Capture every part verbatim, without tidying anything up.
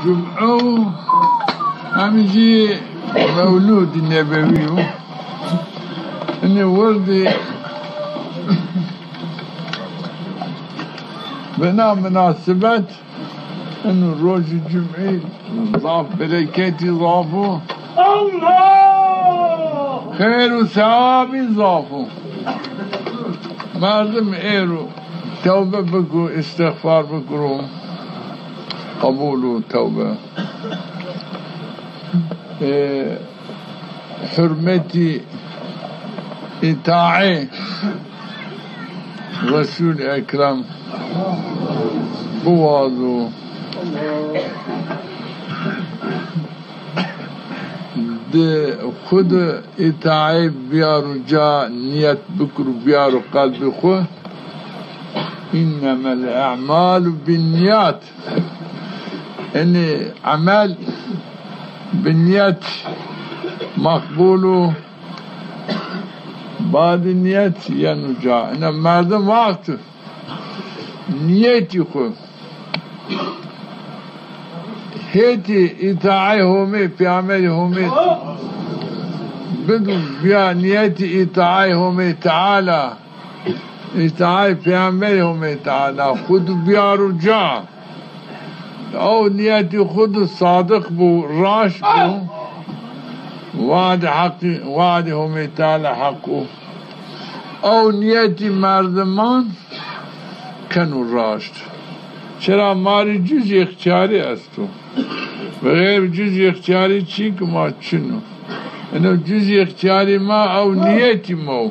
Cum'e û hemî jî Mewlûdî Nebewî yo. Inî wirdî bi na minasebet, ino rojî cum'î zaf bereketî zaf o. Allah! Xeyr û sewabî zaf o. Merdim êro tewbe biko, îstixfar bikiro, qebul o tewbe. E, hurmetî îtaê Resul Ekrem biwazo. Di xwu di îtaê biyaro ca, niyet bikiro biyaro qelbê xwu. Înnemel emalu binniyat. Inî emel bi niyet maqbul o. Badî niyet yeno ca. Ina merdim waxt niyetî xwu hêtî îtaê Homê, peyamberî Homê bido, biya niyetî îtaê Homê Teala, îtaê peyamberî Homê Teala xwu di biyaro ca. Ew niyetî xwu di sadiq bo, raşt bo. Wadê heqî, wadê Homê Teala heq o. Ew niyetî merdiman keno raşt. Çira ma rê cuzî îxtîyarî esto. Bi xeyr cuzî îxtîyarî çîk ma çin o. Ino cuzî îxtîyarî ma ew niyetî ma o.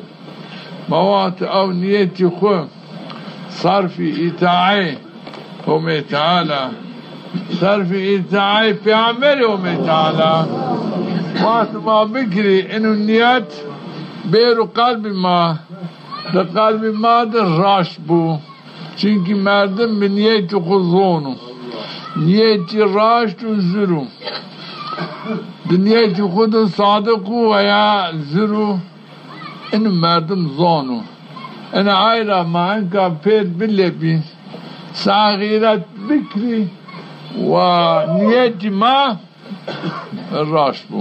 Ma waxt ew niyetî xwu sarfî îtaê Homê Teala, sarfî îtaê peyamberî Homê Teala waxt ma bikirî, ino niyet bêro qelbî ma, di qelbî ma di raşt bo. Çimkî merdim bi niyetî xwu zono. Niyetî raşt û zir o. Di niyetî xwu di sadiq o veya zir o, ino merdim zono. Ina ay ra ma enka pêr bilepî, sa xîret bikirî wa niyetî ma raşt bo.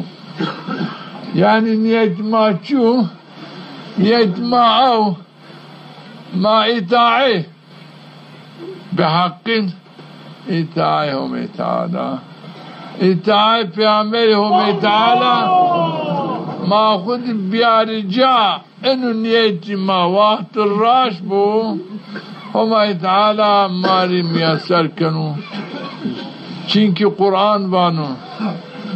Yanî niyetî ma çi yo? Niyetî ma ew, ma îtaê bi heqîn îtaê Homê Teala, îtaê peyamberî Homê Teala, ma xwu di biyarî ca. Ino niyetî ma waxt raşt bo, Homay Teala ma rê miyeser keno. Çimkî Quran vano,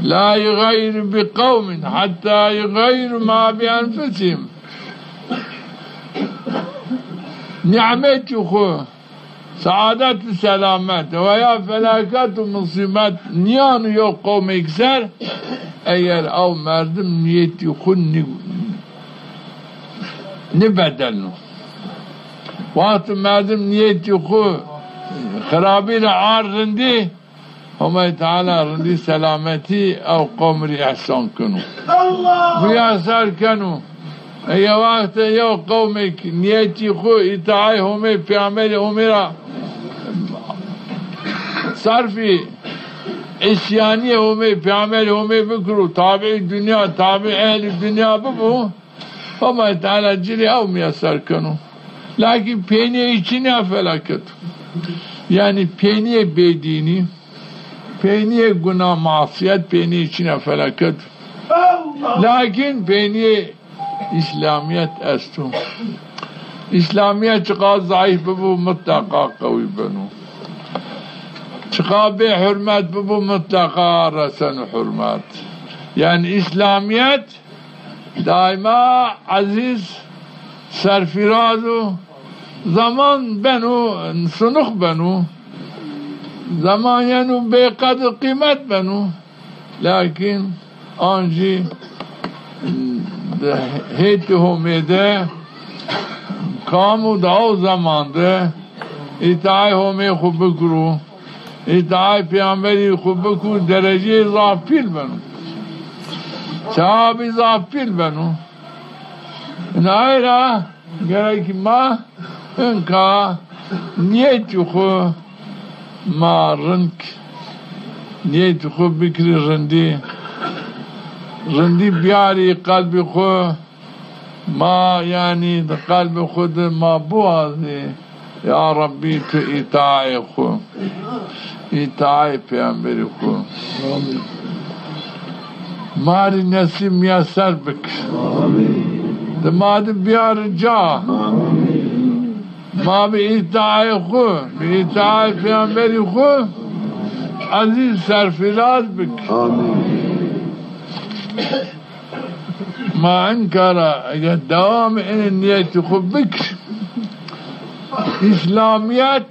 "La yuxeyyir bi qewmin hatta yuxeyyiru ma bi enfusihim." Nîmetî xwu, saadet û selamet veya felaket û musîbet nîyano yew qewmêk ser, eger ew merdim niyetî xwu nî-, nîbedelno. Wexto merdim niyetî xwu xirabî ra ard rindî, Homay Teala rindî selametî ew qewm rê îhsan keno. Miyeser keno. Ê yew wexte yew qewmêk niyetî xwu îtaê Homê, peyamberî Homê ra sarfî îsyanîyê Homê, peyamberî Homê bikiro, tabî dinya, tabî ehlî dinya bibo, Homay Teala ci rê ew miyeser keno. Lakîn peynîyê îçînî ya felaket o. Yanî peynîyê bêdînî, peynîyê guna, masiyet, peynîyê îçînî ya felaket o. Lakîn peynîyê îslamîyet esto. Îslamîyet çiqa zayîf bibo, mutleqa qewî beno. Çiqa bê hurmet bibo, mutleqa reseno hurmet. Yanî îslamîyet daîma ezîz, serfîraz o. Zeman beno, sinix beno. Zeman yeno bêqedir qîmet beno. Lakîn an jî di hêtî Homê de kam û di ew zeman de îtaê Homê xwu bikiro, îtaê peyamberî xwu bikiro, dereceyê zaf pîl beno. Sewabî zaf pîl beno. Inay ra gerek ma inka niyetî xwu Ma rind niyetî xwu bikirî rindî. Rindî biyarî qelbî xwu. Ma yanî di qelbê xwu de ma biwazî, ya Rebbî, tu îtaayê xwu, îtaayê peyamberî xwu. Ma rî nesîb miyeser bik. Di ma di biyarî ca. Ma bi îtaayê xwu, bi îtaayê peyamberî xwu ezîz serfîraz bik. Amîn. Ma in kara eger dewamê inê niyetî xwu bik, îslamîyet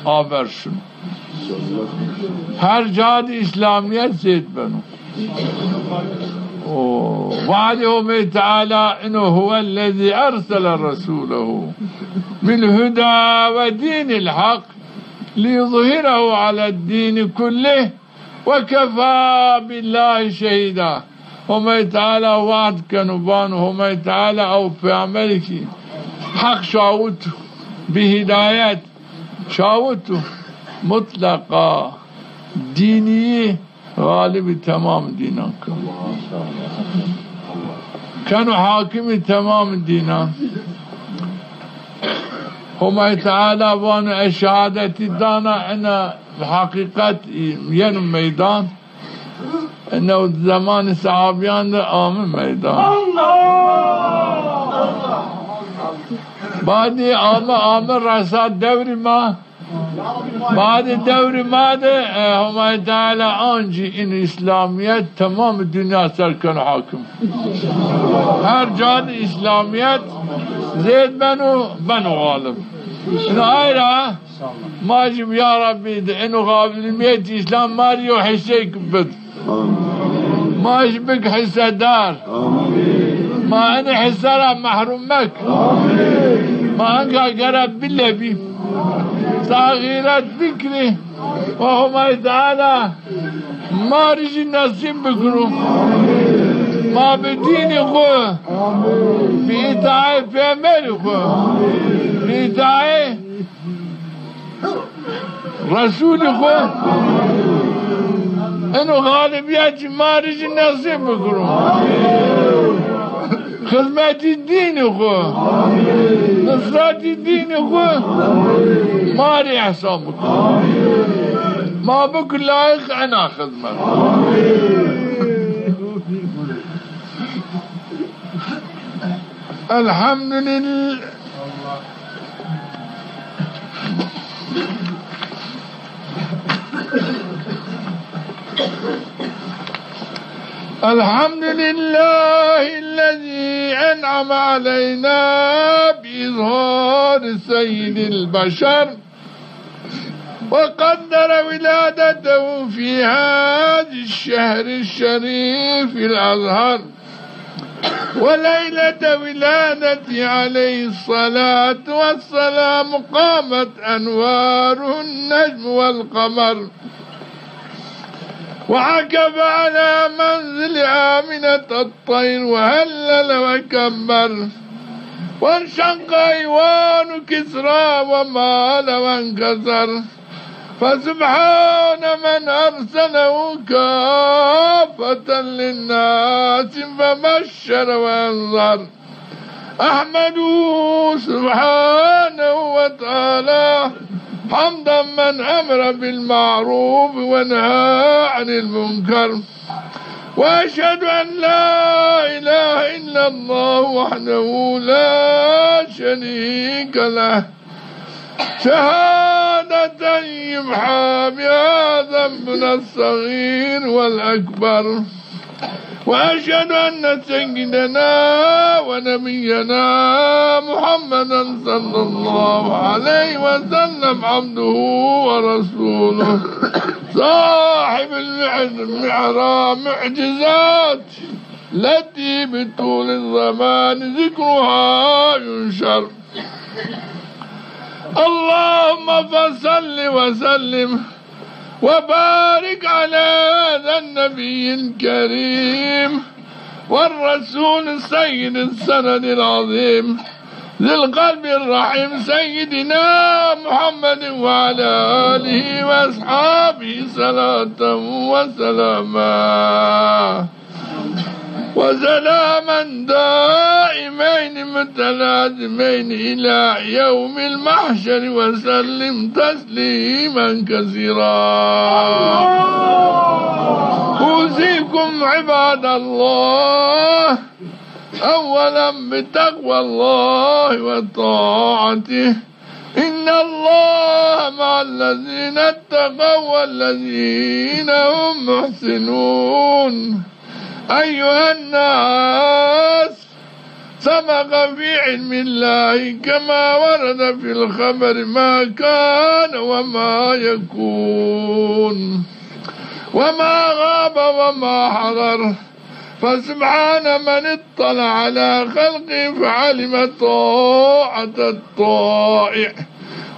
aver şino. Her ca de îslamîyet zêd beno. O, we'dê Homey Teala ino, "Huvellezî ersele resûlehu bil huda ve dînil hak liyuzhirehu aled dîni kullih." Ve kefâ billâhi şehîdâ. Homay Teala wad keno, vano Homay Teala ew peyamberî ki heq şawit, bi hîdayet şawit, mutleqa dînî xalibî temam dînan keno. Keno hakimî temam dînan. Homay Teala vano, ez şehadetî dana, ina heqîqet yeno meydan. Ina zemanê sehabîyan de ame meydan. Badî ame, ame resa dewrî ma. Badî dewrî ma de, e, Homay Teala ancî in îslamîyet temamî dinya ser keno hakim. Her ca de îslamîyet zêd beno, beno xalib. Ina ay ra ma jî ya Rebbî de ino xalibîyetî îslam ma rê yo hîseyêk bid. Ma jî bik hîsedar. Ma ino hîse ra mehrûm mek. Ma enka gere bilebî. Sa xîret bikrî. Wa Homay Teala ma rê jî nesîb bikiro. Ma bi dînî xwu, bi îtaayê pêxemberî xwu, bi îtaayê Resûlî xwu ino xalibîyet jî ma rê jî nesîb bikiro. Xizmetî dînî xwu, nisretî dînî xwu ma rê îhsan bikir. Ma bikir layiq ena xizmet. Elhamdülillah. الحمد لله الذي أنعم علينا بإظهار سيد البشر وقدر ولادته في هذا الشهر الشريف الأزهر وليلة ولادته عليه الصلاة والسلام قامت أنواره النجم والقمر وعكف على منزل آمنة الطير وهلل وكبر وانشق أيوان كسرى ومال وانكسر فسبحان من أرسله كافة للناس فبشر وأنذر أحمده سبحانه وتعالى حمد من أمر بالمعروف ونهى عن المنكر وأشهد أن لا إله إلا الله وحده لا شريك له شهادة يمحى بها ذنبنا الصغير والأكبر وأشهد أن سيدنا ونبينا محمدا صلى الله عليه وسلم عبده ورسوله صاحب المعرى معجزات التي بطول الزمان ذكرها ينشر اللهم فصل وسلم وبارك على هذا النبي الكريم والرسول السيد السند العظيم ذي القلب الرحيم سيدنا محمد وعلى آله وأصحابه صلاة وسلاما وسلاما دائمين متلازمين إلى يوم المحشر وسلم تسليما كثيرا. أوصيكم عباد الله أولا بتقوى الله وطاعته، إن الله مع الذين اتقوا والذين هم محسنون. أيها الناس، سبق في علم الله كما ورد في الخبر ما كان وما يكون وما غاب وما حضر، فسبحان من اطلع على خلقه فعلم طاعة الطائع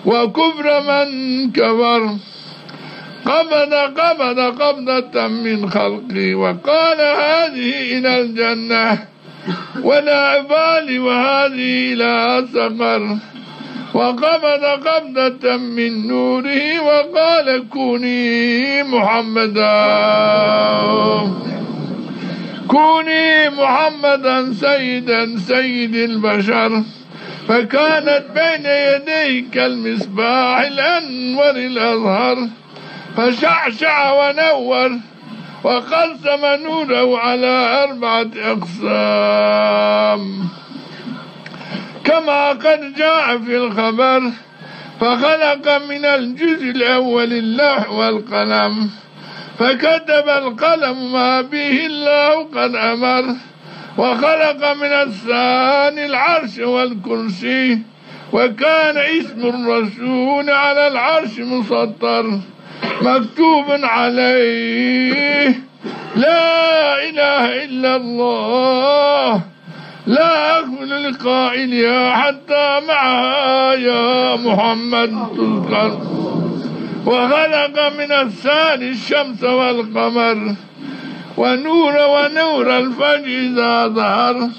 وكفر من كفر. قبض قبض قبضة من خلقه وقال: هذه إلى الجنة ولا أبالي وهذه إلى سقر. وقبض قبضة من نوره وقال: كوني محمدا، كوني محمدا سيدا سيد البشر. فكانت بين يديه كالمصباح الأنور الأزهر، فشعشع ونور، وقسم نوره على أربعة أقسام، كما قد جاء في الخبر. فخلق من الجزء الأول اللوح والقلم، فكتب القلم ما به الله قد أمر، وخلق من الثاني العرش والكرسي، وكان اسم الرسول على العرش مسطر مكتوب عليه: لا إله إلا الله، لا أغفل لقائلها حتى معها يا محمد تذكر. وخلق من الثاني الشمس والقمر، ونور ونور الفجر إذا ظهر،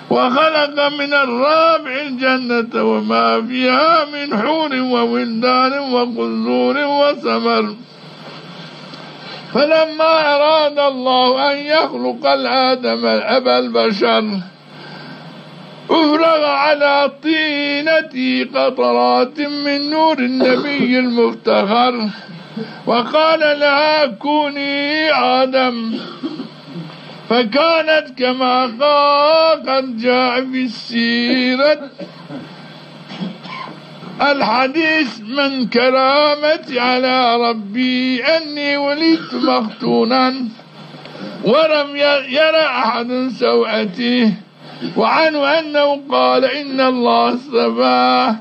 وخلق من الرابع الجنة وما فيها من حور وولدان وقصور وسمر. فلما أراد الله أن يخلق الآدم أبا البشر، أفرغ على طينته قطرات من نور النبي المفتخر، وقال لها: كوني آدم، فكانت كما قا-، قد جاء في السيرة الحديث: من كرامتي على ربي أني ولدت مختونا ولم ي-، ير أحد سوءتي. وعنه أنه قال: إن الله اصطفى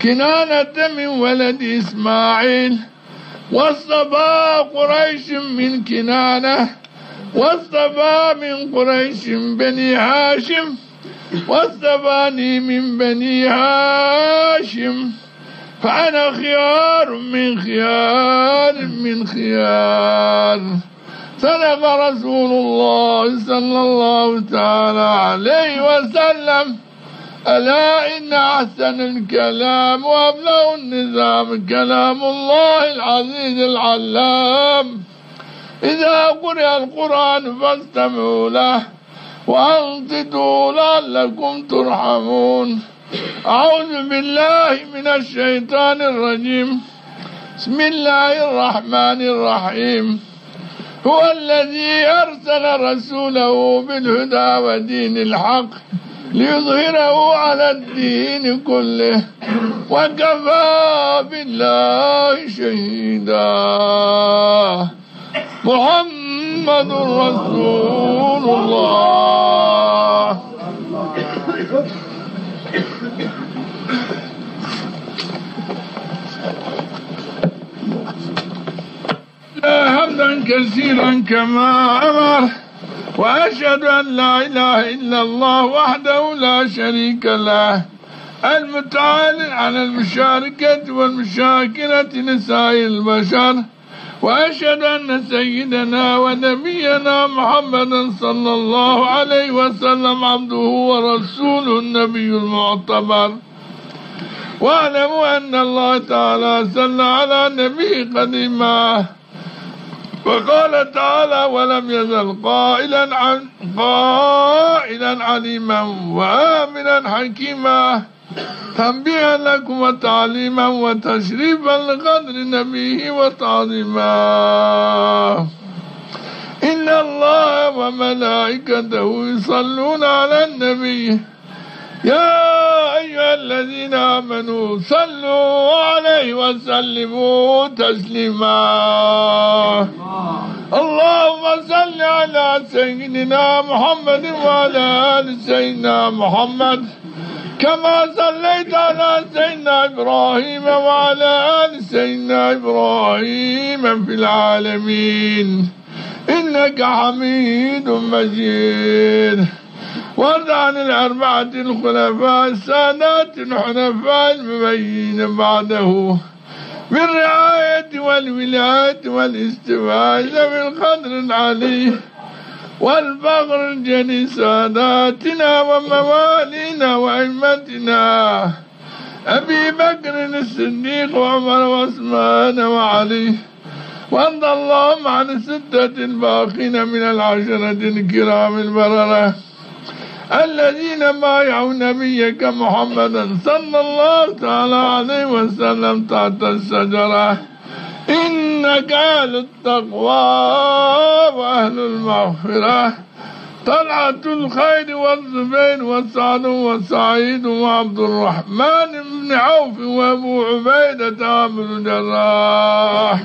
كنانة من ولد إسماعيل، واصطفى قريش من كنانة، واصطفى من قريش بني هاشم، واصطفاني من بني هاشم، فأنا خيار من خيار من خيار. صدق رسول الله صلى الله تعالى عليه وسلم. ألا إن أحسن الكلام وأبلغ النظام كلام الله العزيز العلام. إذا قرئ القرآن فاستمعوا له وأنصتوا لعلكم ترحمون. أعوذ بالله من الشيطان الرجيم. بسم الله الرحمن الرحيم. هو الذي أرسل رسوله بالهدى ودين الحق ليظهره على الدين كله وكفى بالله شهيدا. محمد رسول الله. حمدا كثيرا كما أمر، وأشهد أن لا إله إلا الله وحده لا شريك له، المتعال عن المشاركة والمشاكلة لسائر البشر، وأشهد أن سيدنا ونبينا محمدا صلى الله عليه وسلم عبده ورسوله النبي المعتبر. واعلموا أن الله تعالى صلى على نبيه قديما. وقال تعالى: "ولم يزل قائلا عن-، قائلا عليما وآمرا حكيما". تنبيها لكم وتعليما وتشريفا لقدر نبيه وتعظيما. إن الله وملائكته يصلون على النبي. يا أيها الذين آمنوا صلوا عليه وسلموا تسليما. اللهم صل على سيدنا محمد وعلى آل سيدنا محمد. كما صليت على سيدنا إبراهيم وعلى آل سيدنا إبراهيم في العالمين إنك حميد مجيد. وارض عن الأربعة الخلفاء السادات الحنفاء المبينين بعده بالرعاية والولاية والاستفاء ذوي القدر العلي والفخر الجلي ساداتنا وموالينا وأئمتنا أبي بكر الصديق وعمر وعثمان وعلي، وارض اللهم عن الستة الباقين من العشرة الكرام البررة الذين بايعوا نبيك محمدا صلى الله تعالى عليه وسلم تحت الشجرة إنك أهل التقوى وأهل المغفرة. طلحة الخير والزبير وسعد وسعيد وعبد الرحمن بن عوف وأبو عبيدة عامر الجراح.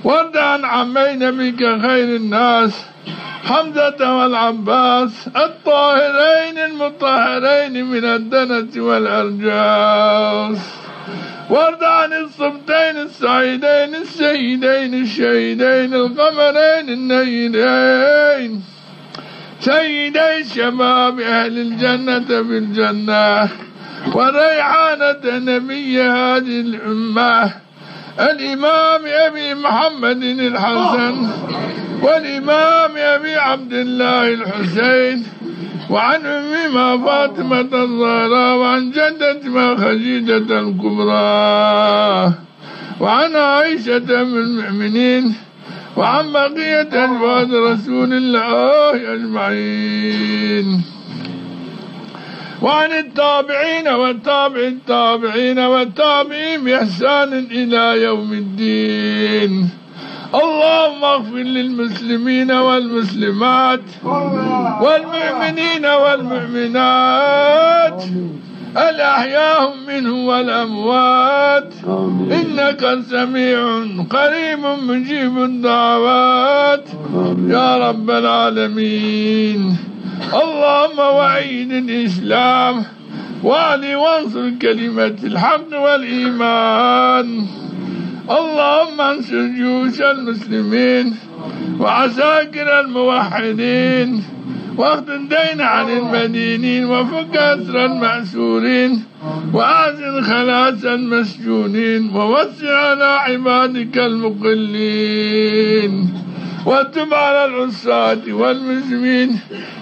وارض عن عمي نبيك خير الناس حمزة والعباس الطاهرين المطهرين من الدنس والأرجاس. وارض عن السبطين السعيدين السيدين الشهيدين القمرين النيرين سيدي شباب أهل الجنة في الجنة وريحانة نبي هذه الأمة الإمام أبي محمد الحسن والإمام أبي عبد الله الحسين، وعن أمهما فاطمة الزهراء، وعن جدتهما خديجة الكبرى، وعن عائشة أم المؤمنين، وعن بقية أزواج رسول الله أجمعين. وعن التابعين وتابع التابعين والتابعين بإحسان إلى يوم الدين. اللهم اغفر للمسلمين والمسلمات والمؤمنين والمؤمنات الأحياء منهم والأموات إنك سميع قريب مجيب الدعوات يا رب العالمين. اللهم وأيد الإسلام وأعل وانصر كلمة الحق والإيمان. اللهم انصر جيوش المسلمين وعساكر الموحدين، واقض الدين عن المدينين، وفك أسر المأسورين، وأحسن خلاص المسجونين، ووسع على عبادك المقلين، وتب على العصاة والمسلمين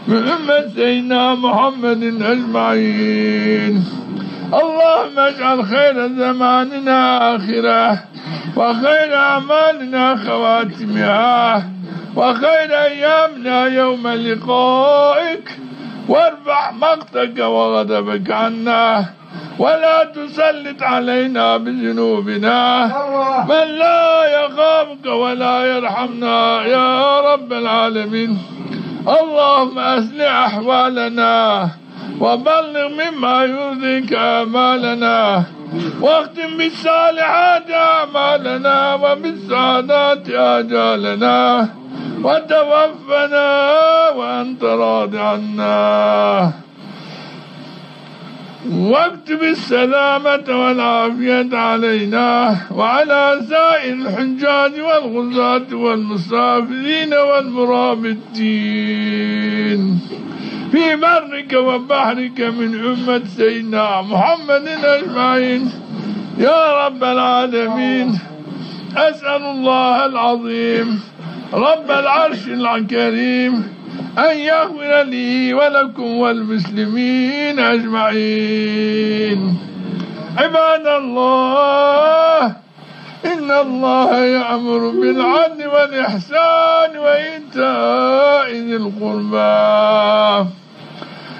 من أمة سيدنا محمد أجمعين. اللهم اجعل خير زماننا آخرة، وخير أعمالنا خواتمها، وخير أيامنا يوم لقائك، وارفع مقتك وغضبك عنا، ولا تسلط علينا بذنوبنا من لا يخافك ولا يرحمنا يا رب العالمين. اللهم أصلح أحوالنا وبلغ مما يرضيك آمالنا، واختم بالصالحات أعمالنا وبالسعادات آجالنا، وتوفنا وأنت راض عنا، واكتب السلامة والعافية علينا وعلى سائر الحجاج والغزاة والمسافرين والمرابطين الدين في برك وبحرك من أمة سيدنا محمد أجمعين يا رب العالمين. أسأل الله العظيم رب العرش الكريم أن يغفر لي ولكم وللمسلمين أجمعين. عباد الله، إن الله يأمر بالعدل والإحسان وإيتاء ذي القربى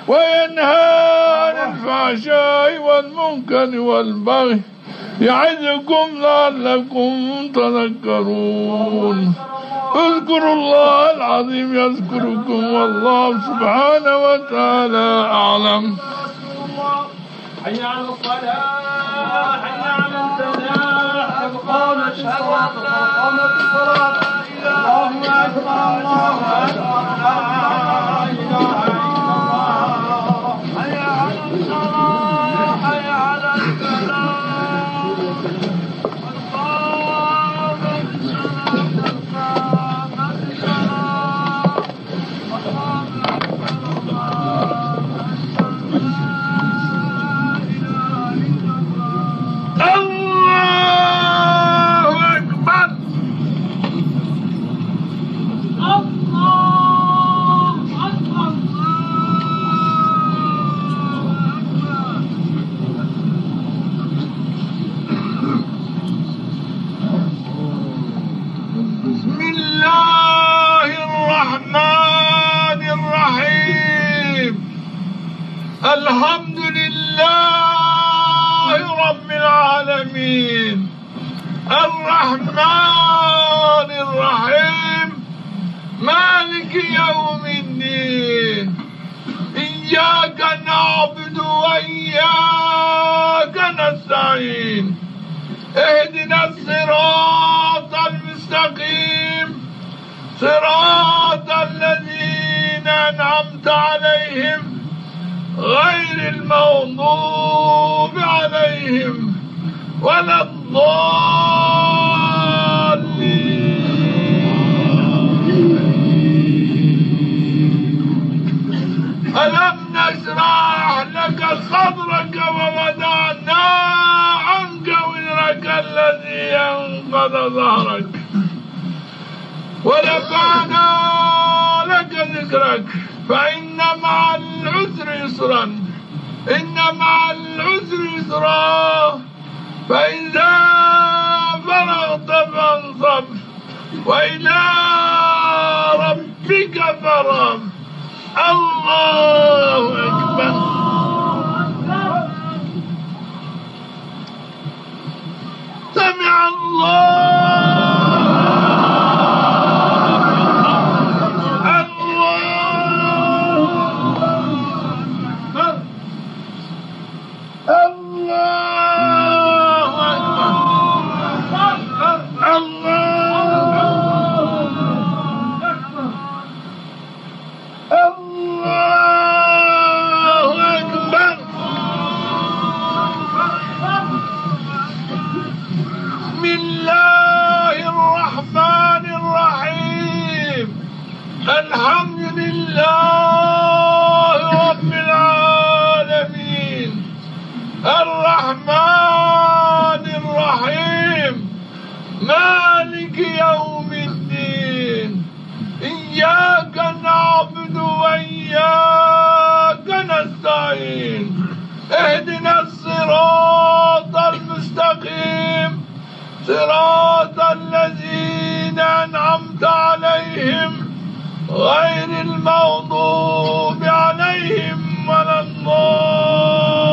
وينهى عن الفحشاء والمنكر والبغي يعظكم لعلكم تذكرون. اذكروا الله العظيم يذكركم والله سبحانه وتعالى أعلم. حي على الصلاة، حي على الفلاح، قد قامت الصلاة، قد قامت الصلاة. الله أكبر، الله أكبر، لا إله إلا الله. حي على الصلاة، حي على الفلاح. قد قامت الصلاة، قد قامت الصلاة. الله أكبر. الله أكبر. بسم الله الرحمن الرحيم. الحمد لله رب العالمين. الرحمن الرحيم. مالك يوم الدين. إياك نعبد وإياك نستعين. اهدنا الصراط المستقيم. صراط الذين أنعمت عليهم غير المغضوب عليهم ولا الضالين. ألم نشرح لك صدرك ووضعنا عنك وزرك الذي أنقض ظهرك ورفعنا لك ذكرك فإن مع العسر يسرا إن مع العسر يسرا فإذا فرغت فانصب وإلى ربك فارغب. الله أكبر. سمع الله. الله أكبر. الله أكبر. الله أكبر. الله أكبر. بسم الله الرحمن الرحيم. الحمد لله رب العالمين. الرحمن الرحيم. مالك يوم الدين. إياك نعبد وإياك نستعين. اهدنا الصراط المستقيم. صراط الذين أنعمت عليهم غير المغضوب عليهم ولا الضالين.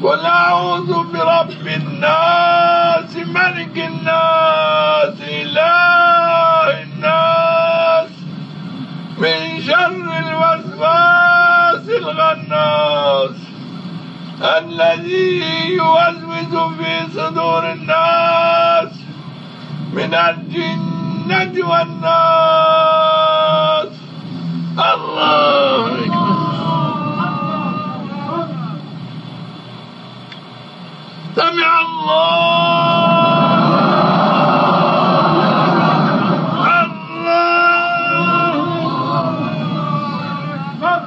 قل أعوذ برب الناس، ملك الناس، إله الناس، من شر الوسواس الخناس، الذي يوسوس في صدور الناس، من الجنة والناس. الله أكبر. سمع الله. الله أكبر.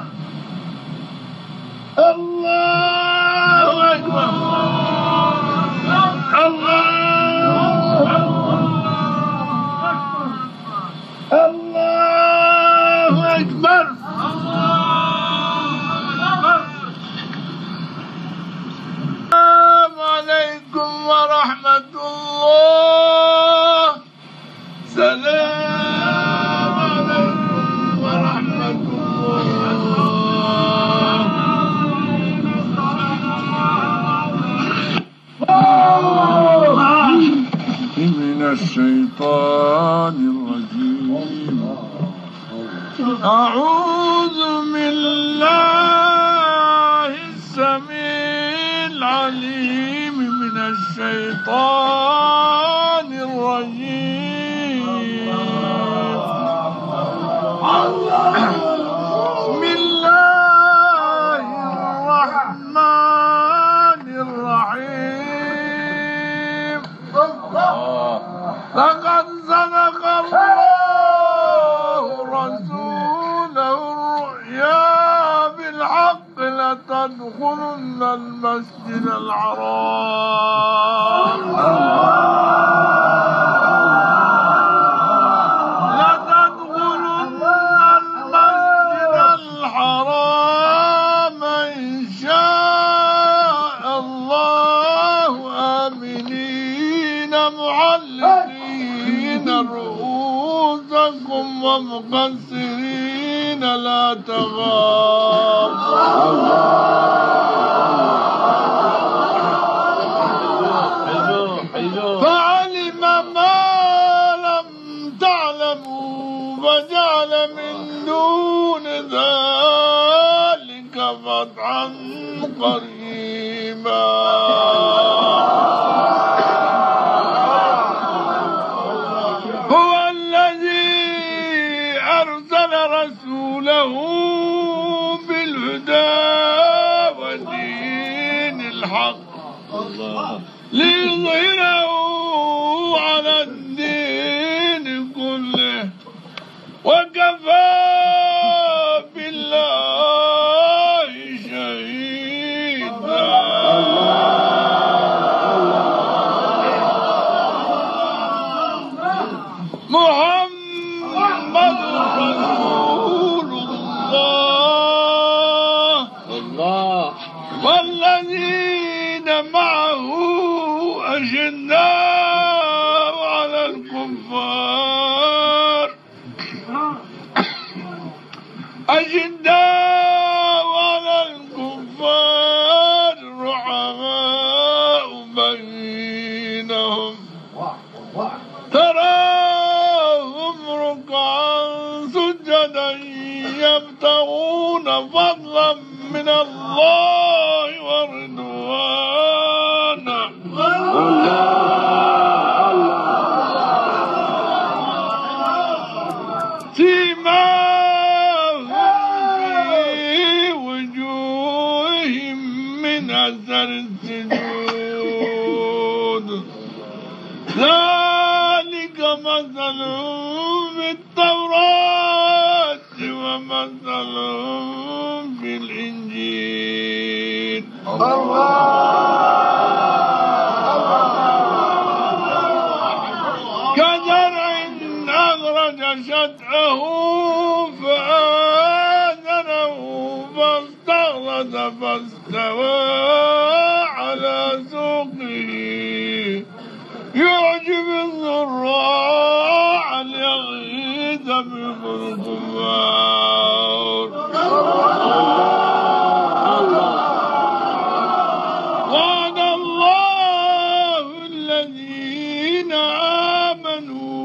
الشيطان الرجيم. أعوذ بالله السميع العليم من الشيطان الرجيم. بسم الله الرحمن الرحيم. لقد صدق الله رسوله الرؤيا بالحق لتدخلن المسجد الحرام. لتدخلن المسجد الحرام إن شاء الله آمنين محلقين رؤوسكم ومقصرين لا تخافون. فعلم ما لم تعلموا فجعل من دون ذلك فتحا قريبا. هو الذي أرسل رسوله بالهدى ودين الحق ليظهره على الدين كله وكفى بالله شهيدا. محمد رسول الله. الله. والذين معه أشداء على الكفار، أشداء على الكفار رحماء بينهم، تراهم ركعا سجدا يبتغون فضلا من الله ورضوانا. سيماهم في وجوههم من أثر السجود. ذلك مثلهم في التوراة ومثلهم في الإنجيل. كزرع أخرج شطأه فآزره فاستغلظ فاستوى على سوقه يعجب الزراع ليغيظ بهم الكفار. وعد الله الذين آمنوا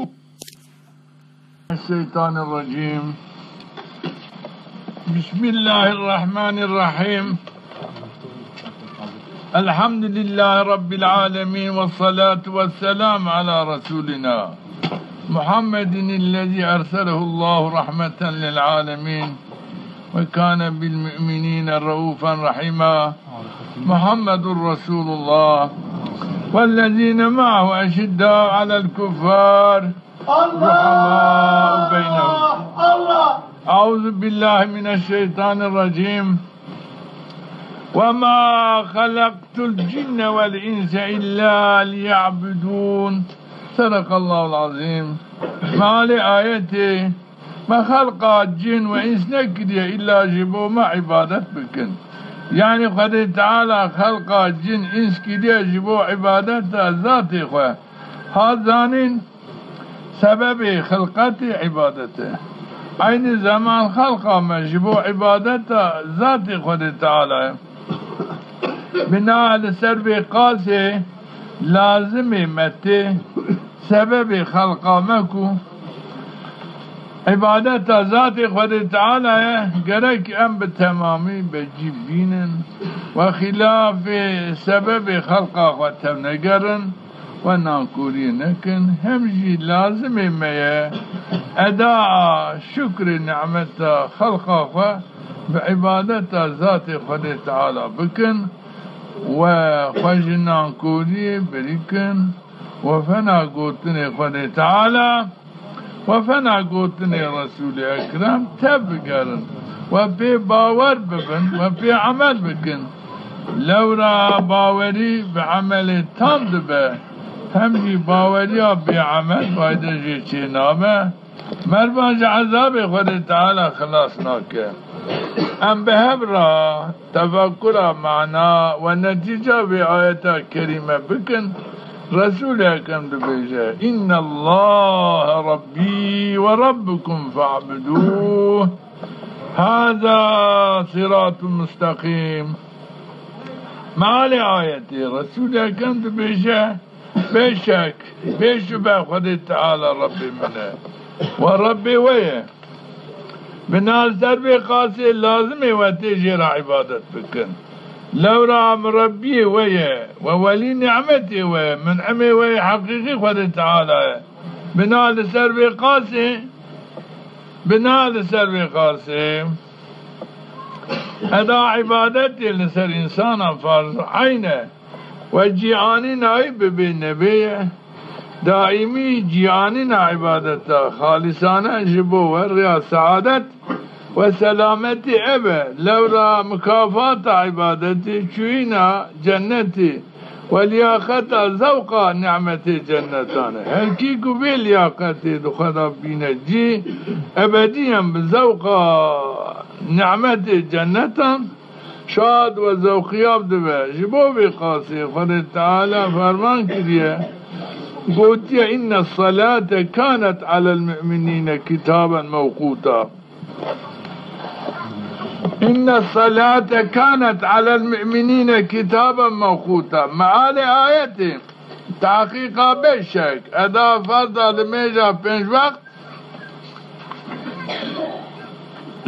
الشيطان الرجيم. بسم الله الرحمن الرحيم. الحمد لله رب العالمين، والصلاة والسلام على رسولنا محمد الذي أرسله الله رحمة للعالمين، وكان بالمؤمنين رؤوفا رحيما. محمد رسول الله، والذين معه أشداء على الكفار رحماء بينهم. أعوذ بالله من الشيطان الرجيم. وما خلقت الجن والإنس إلا ليعبدون. صدق الله العظيم. Mealê ayetê, ma xelqa cin û îns nekiriye îlla ji bo ma îbadet bikin. Yanî Xwedê Teala xelqa cin îns kiriye ji bo îbadeta zatê xwe. Ha zanîn, sebebê xilqetê îbadet e. Eynî zeman xelqa me ji bo îbadeta zatê Xwedê Teala ye. Bina li ser vê qasê lazimê me tê sebebê xelqa mekû. Îbadeta Zatê Xwedê Teala ye, gerek em bi temamî be cî bînin we xîlafê sebebê xelqa xwe tevnegerin we nankorî nekin. Hem jî lazimê me ye edaa şukrê nîmeta xelqa xwe bi îbadeta Zatê Xwedê Teala bikin we xwe ji nankorî birî kin. We fena gotinê Xwedê Teala, we fena gotinê Resûlê Ekrem tev bigerin, we pê bawer bibin, we pê emel bikin. Lewra bawerî bi emelê tam dibe, hem jî bawerîya bê emel fayde jê çênabe. Mervan ji ezabê Xwedê Teala xilas nake. Em bi hev ra tefekkura mana we netîca vê ayeta kerîme bikin. Resûlê Ekrem dibêje, "Înnellahe Rabbî we Rabbukum fe'budûh. Hâzâ sirâtun musteqîm." Mealê ayetê, Resûlê Ekrem dibêje, Bêşek, bêşube Xwedê Teala Rebbê min e. We Rebbê we ye. Bina li ser vê qasê lazim ê we tê jê re îbadet bikin. Lewra Rebbiyê we ye, we welî nîmetê we ye, min'imê we yê heqîqî Xwedê Teala ye. Bina li ser vê qasê, bina li ser vê qasê, eda îbadetê li ser însanan farz eyn e. We cîanîna wî bibê nebê ye. Daîmî cîanîna îbadeta xalîsane ji bo we rêya seadet we selametî ebe. Lewra mikafata îbadetî, çûyîna cennetî we lîyaqeta zewqa nîmetê cennetan e. Her kî ku vê lîyaqetê di xwe de bîne cî, ebedîyen bi zewqa nîmetê cennetan şad we zewqiyab dibe. Ji bo vê qasê Xwedê Teala ferman kiriye, gotiye, "Inne salate kanet alel mu'minîne kitaben mewqûta." "Inne salate kanet alel mu'minîne kitaben mewqûta." Mealê ayetê, tehqîqa bêşek, eda ferda limêja pênc wext,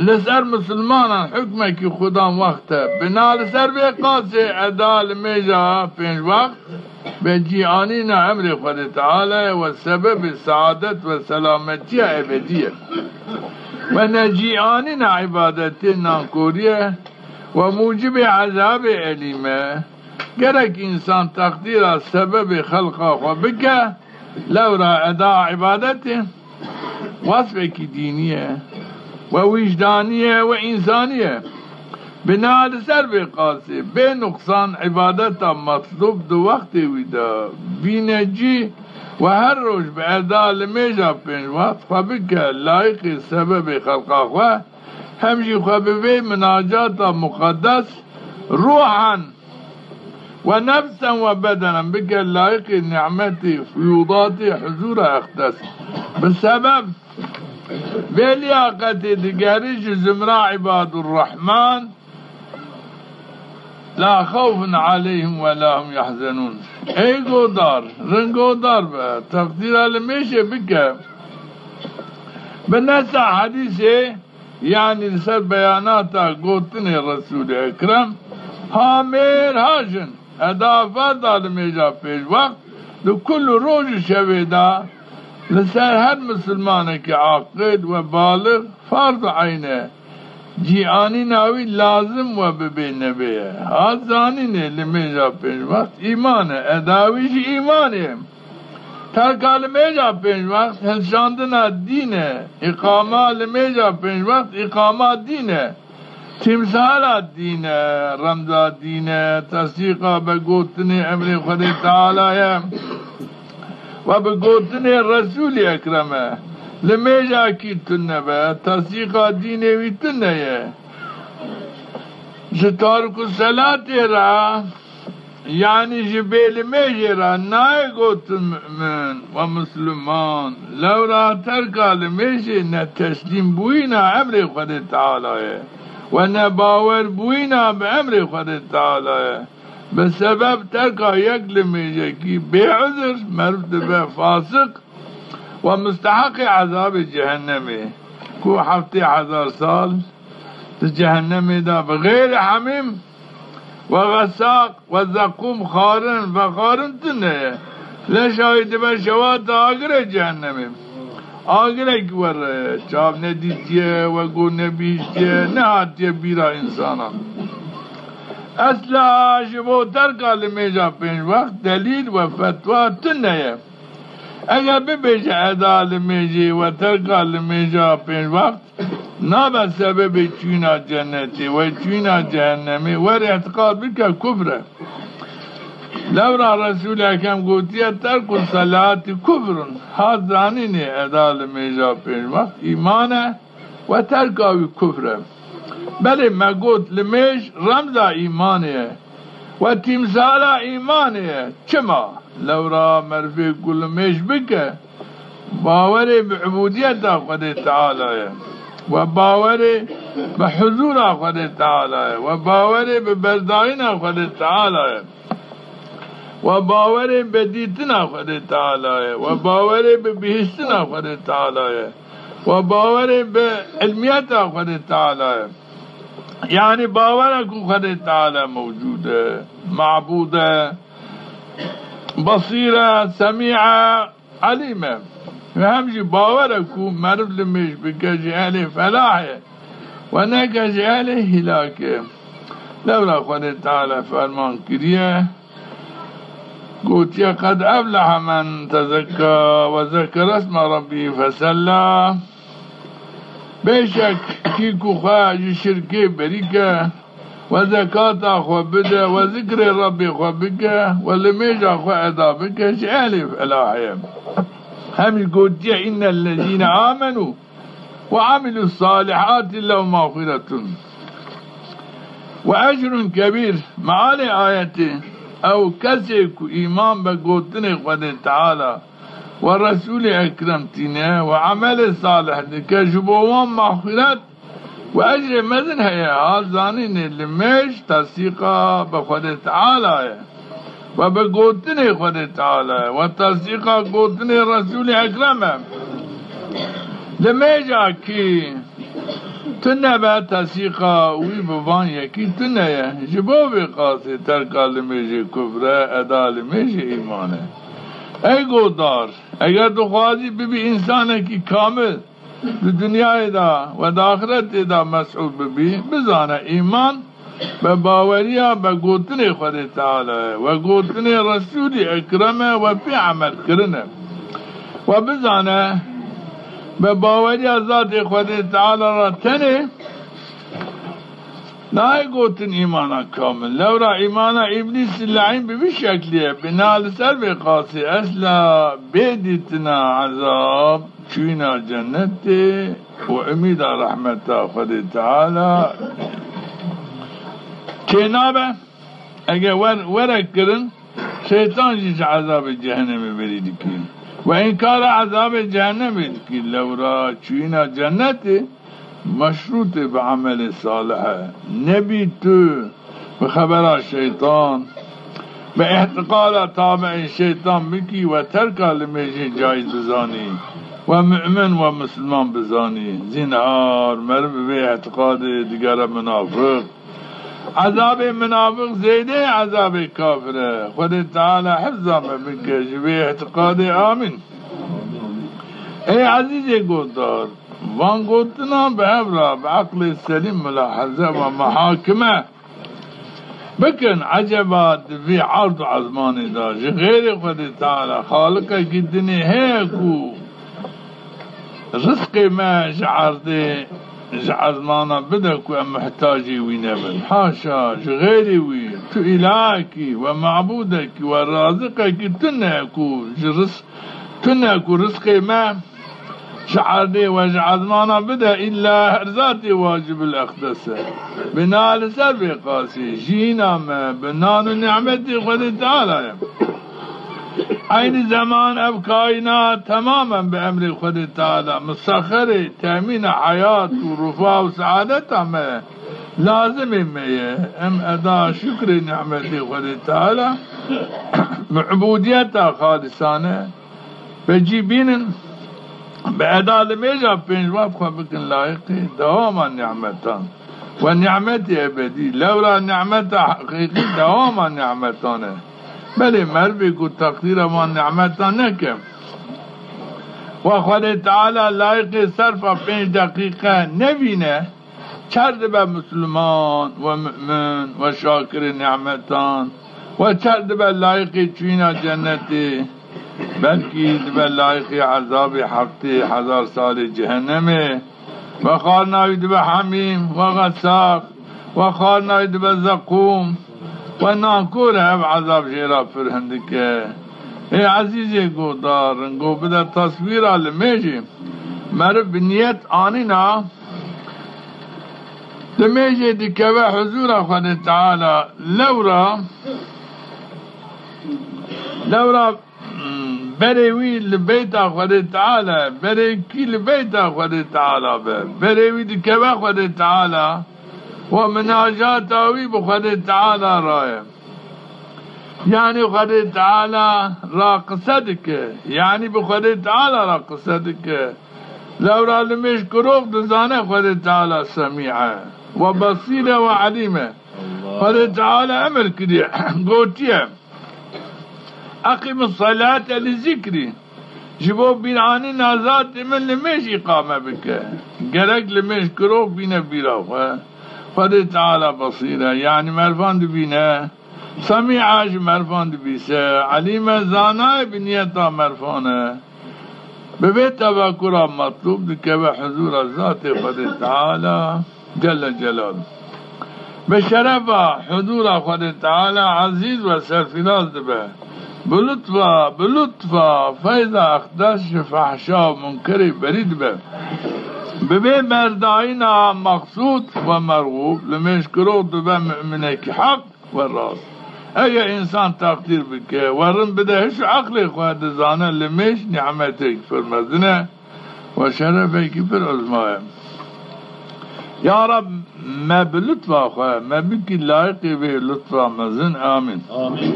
li ser misilmanan hukmekî xudan wext e. Bina li ser vê qasê eda limêja pênc wext, we cîanîna emrê Xwedê Teala ye we sebebê seadet we selametiya ebedî ye. We necîanîna îbadetê nankorî ye we mucibê ezabê elîm e. Gerek însan teqdîra sebebê xelqa xwe bike, lewra eda îbadetê, wesfekî dînî ye, we wîjdanî ye, we însanî ye. Bina li ser vê qasê, bê nuqsan îbadeta metlûb di wextê wî de bîne cî we her roj bi eda limêja pênc wext xwe bike layiqê sebebê xelqa xwe, hem jî xwe bi vê minacata muqeddes ruhen we nefsen we bedenen bike layiqê nîmetê fuyûdatê huzûra eqdes. Bi sebeb vê lîyaqetê digerî ji zimra îbadurrehman, la xewfun aleyhim we la hum yahzenûn. Ey godar, ringodar be, teqdîra limêjê bike. Bi nesa hedîsê, yanî li ser beyanata gotinê Resûlê Ekrem, ha mêr ha jin, eda ferda limêja pênc wext, di kul roj û şevê de li ser her misilmanekî aqil we balix farz eyn e. Cîanîna wî lazim we bibê nebê ye. Ha zanînê limêja pênc wext îman e, eda wî jî îmanê. Terka limêja pênc wext hilşandina dîn e. Îqama limêja pênc wext îqama dîn e. Tîmsala dîn e, remza dîn e, tesdîqa be gotinê emrê Xwedê Teala ye. We bi gotinê Resûlî Ekrem e. Limêja kî tune be, tesdîqa dînê wî tune ye. Ji tarku selatê ra, yanî ji bêlimêjê ra nayê gotin mu'min we musluman. Lewra terka limêjê ne teslîmbûyîna emrê Xwedê Teala ye. We ne bawerbûyîna bi emrê Xwedê Teala ye. bi sebeb terka yek limêjekî bêuzir meriv dibe fasiq we musteheqê ezabê cehennemê, ku heftê hezar sal di cehennemê de bi xêrê hemîm we xesaq we zeqûm xarin vexarin tune ye. Leşa wî dibe şewata agirê cehennemê. Agirek werre ye, çav nedîtiye, we go nebîhîştiye, nehatiye bîra însanan. Esla ji bo terka limêja pênc wext delîl we fetwa tune ye. Eger bibêje eda limêjê we terka limêja pênc wext nabe sebebê çûyîna cennetê we çûyîna cehennemê, wer îtiqad bike kufr e. Lewra Resûlê Ekrem gotiye, terku selati kufrun. Ha zanînê eda limêja pênc wext îman e we terka wî kufr e. Belê me got limêj remza îmanê ye we tîmsala îmanê ye. Çima? Lewra merivê ku limêj bike, bawerê bi ubudiyeta Xwedê Teala ye. We bawerê bi huzura Xwedê Teala ye. We bawerê bi berdayîna Xwedê Teala ye. We bawerê bi dîtina Xwedê Teala ye. We bawerê bi bihîstina Xwedê Teala ye. We bawerê bi ilmiyeta Xwedê Teala ye. Yanî bawere ku Xwedê Teala mewcud e, mabûd e, besîr e, semî e, elîm e. Û hem jî bawere ku meriv limêj bike ji ehlê felahê we neke ji ehlê hîlakê. Lewra Xwedê Teala ferman kiriye, gotiye, qed efleha men tezekka we zekere isme rabbî fesella. Bêşek kî ku xwe ji şirkê berî ke, we zekata xwe bide, we zikrê Rebbê xwe bike, we limêja xwe eda bike, ji ehlê felahê ye. Hem jî gotiye, înnellezîne amenû we amilus salihati lehum mağfiretun we ecrun kebîr. Mealê ayetê, ew kesê ku îman be gotinê Xwedê Teala we Resûlê Ekrem tîne we emelê salih dike, ji bo wan mexfîret we ecrê mezin heye. Ha zanînê limêj tesdîqa bi Xwedê Teala ye. We bi gotinê Xwedê Teala ye. We tesdîqa gotinê Resûlê Ekrem e. Limêja kî tune be, tesdîqa wî bi van yekî tune ye. Ji bo vê qasê terka limêjê kufr e, eda limêjê îman e. Ey godar, eger tu xwazî bibî însanekî kamil, di dinyayê de we di axiretê de mesûd bibî, bizane îman be baweriya be gotinê Xwedê Teala ye, we gotinê Resûlî Ekrem e, we pê emel kirin e. We bizane be baweriya zatê Xwedê Teala ra tenê. Nayê gotin îmana kamil. Lewra îmana îblîsî leîn bi vî şeklî ye. Bina li ser vê qasî esla bê dîtina ezab, çûyîna cennetê û umîda rehmeta Xwedê Teala çênabe. Ege wer, were kirin, şeytan jî ji ezabê cehennemê berî dikî. We înkara ezabê cehennemê dikî. Lewra çûyîna cennetê meşrûtê bi emelê salih e. Nebî tu bi xebera şeytan, bi îtiqada tabeî şeytan bikî we terka limêjê cayîz bizanî, we mu'min we misilman bizanî. Zînhar meriv bi vê îtiqadê digere minafiq. Ezabê minafiq zêdeyê ezabê kafir e. Xwedê Teala hifza me bike ji vê îtiqadê. Amîn. Ey ezîzê guhdar, van gotinan bi hev ra bi eqlê selîm milahize ve muhakime bikin. Eceba di vî erd û ezmanê de ji xeyrê Xwedê Teala xaliqekî dinê heye ku rizqê me ji erdê, ji ezmana bide ku em muhtacê wî nebin? Haşa, ji xeyrê wî tu îlahekî we mabûdekî we raziqekî tune ku ji riz-, tune ku rizqê me ji erdê we ji ezmana bide, îlla her zatê wacibul eqdes e. Bina li ser vê qasî jiyîna me bi nan û nîmetê Xwedê Teala ye. Eynî zeman ev kaînat temamen bi emrê Xwedê Teala musexerê temîna heyat û rifa û seadeta me ye. Lazimê me yê em eda şukrê nîmetê Xwedê Teala bi ubudîyeta xalisane vecî bînin, bi eda limêja pênc wext xwe bikin layiqê dewama nîmetan. We nîmetê ebedî, lewra nîmeta heqîqî dewama nîmetan e. Belê merivê ku teqdîra van nîmetan neke, we Xwedê Teala layiqê serfa pênc deqîqe nevîne, çer dibe musluman we mu'min we şakirê nîmetan we çer dibe layiqê çuyîna cennetê, belkî dibe layiqê ezabê heftê hezar salê cehennemê. We xwarina wî dibe hemîm we xesaq, we xwarina wî dibe zeqûm, we nankor e ev ezab jê ra pir hindik e. Ê ezîzê guhdar, ringo bide teswîra limêjê. Meriv bi nîyet anîna limêjê dikeve huzura Xwedê Teala. Lewra, lewra, hmm, berê wî li beyta Xwedê Teala, berê kî li beyta Xwedê Teala be. Berê wî dikeve Xwedê Teala, we minacata wî bi Xwedê Teala ra ye. Yanî Xwedê Teala ra qise dike. Yanî bi Xwedê Teala ra qise dike. Lewra limêj kirox dizane Xwedê Teala semî e we besîr e we elîm e. Xwedê Teala emir kiriye, gotiye, "Eqîmis selate li zikrî." Ji bo bîranîna zatê min limêj îqame bike. Gerek limêj kirox bîne bîra xwe. Xwedê Teala besîr e, yanî mervan dibîne. Semî e, ji mervan dibîse, elîm e, zana ye, bi nîyeta mervan e. Bi vê tefekura metlûb dikeve huzura zatê Xwedê Teala Celle Celaluhu. Bi şerefa huzura Xwedê Teala ezîz we serfîraz dibe. Bi lutfa, bi lutfa feyza exdes ji fehşa û munkerê berî dibe. Bi vê berdayîna meqsûd we merxûb, limêjkirox dibe mu'minekî heq we rast. Eger însan teqdîr bike, we rind bide hiş û eqlê xwe, dizane limêj nîmetek pir mezin e we şerefekî pir uzma ye. Ya Reb, me bi lutfa xwe, me bikî layiqê vê lutfa mezin. Amîn. Amîn.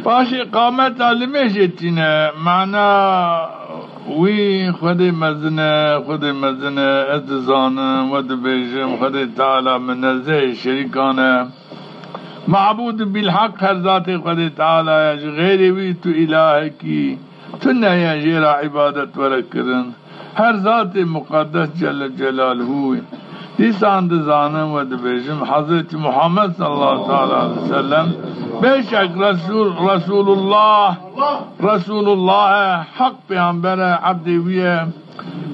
Paşê qameta limêjê tîne, mana wî Xwedê mezin e, Xwedê mezin e, ez dizanim, we dibêjim, Xwedê Teala minezzeh ê şerîkan e. Mabûd bilheq her zatê Xwedê Teala ye, ji xeyrê wî tu îlahekî tune ye jê ra îbadet were kirin. Her zatê muqeddes Celle Celaluhu. Dîsan dizanim we dibêjim, Hezretî Muhammed sallallahu teala aleyhi ve sellem bêşek Resul, Resulullah, Resulullah e, Heq pêxember e, ebdê wî ye.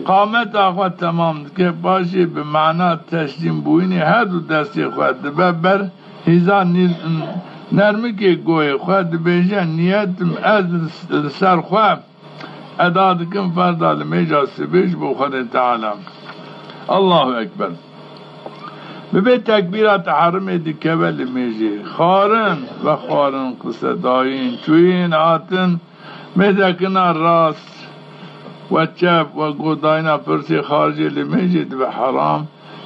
Qameta xwe temam dike, paşê bi mana teslîmbûyînê her du destê xwe dibe ber hîza nîr-, nermikê goyê xwe, dibêje, nîyetim ez li ser xwe eda dikim ferda limêja sibê ji bo Xwedê Teala. Allahu Ekber. Bi vê tekbîra teherimê dikeve limêjê. Xwarin, vexwarin, qisedayîn, çuyîn, hatin, mêzekina rast we çep we guhdayîna pirsê xaricê limêjê dibe heram.